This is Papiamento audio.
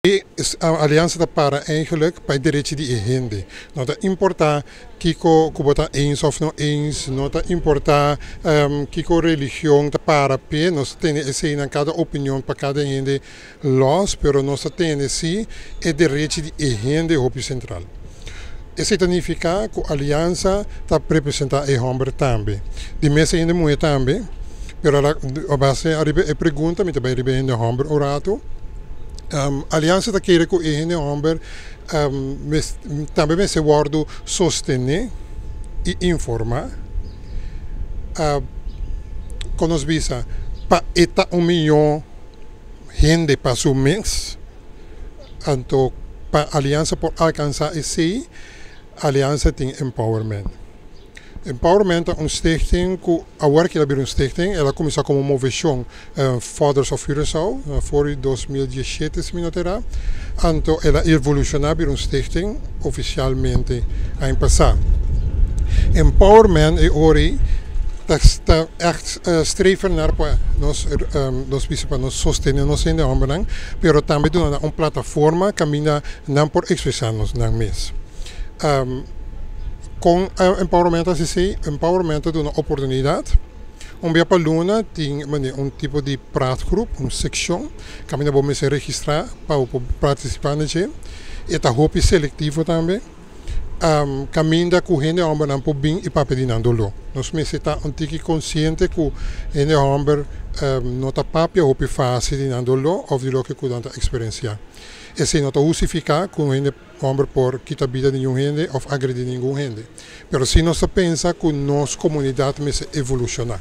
E aliansa ta para eigenlijk pa e derechi di e hende. No ta importá kiko ku bo ta eens òf no eens, no ta importá kiko religion ta para p'e, nos ta tene eseinan kada opinion pa kada hende lòs, pero nos ta tene si e derechi di e hende hopi sentral. Esei ta nifiká ku aliansa ta representá e hòmber tambe. Di mes e hende muhé tambe, pero a base ariba e pregunta mi ta bai riba e hende hòmber un ratu. Aliansa ta kere ku e hende hòmber tambe mester wòrdu sostené i informá. Kon nos bisa, pa e ta un mihó hende pa su mes. Anto pa Aliansa por alkansá esei, Aliansa tin Empowerment. Empowerment ta un stichting ku awor ki el a bira un stichting, el a kuminsá komo moveshon Fathers of Curaçao for di 2017 si mi no ta erá. Anto el a evolushoná bira un stichting ofisialmente aña pasá. Empowerment e ora ei ta ta ègt streven naar pa nos nos bisa pa nos sostené nos hende hòmbernan, pero tambe duna nan un plataforma kaminda nan por ekspresá nos nan mes. Kon empowerment ta hasi esei? Empowerment ta duna oportunidat. Un bia pa luna tin manera un tipo di praatgroep, un sekshon kaminda bo mester registrá pa bo por partisipá na dje. E ta hopi selektivo tambe. Kaminda ku hende hòmbernan por bin i papia di nan doló. Nos mester ta un tiki konsiente ku hende hòmber no ta papia hopi fásil di nan doló òf di loke ku nan ta eksperensiá. Esei no ta hustifiká ku un hende hòmber por kita bida di niun hende òf agredí ningun hende. Pero sí nos ta pensa ku nos komunidat mester evolushoná.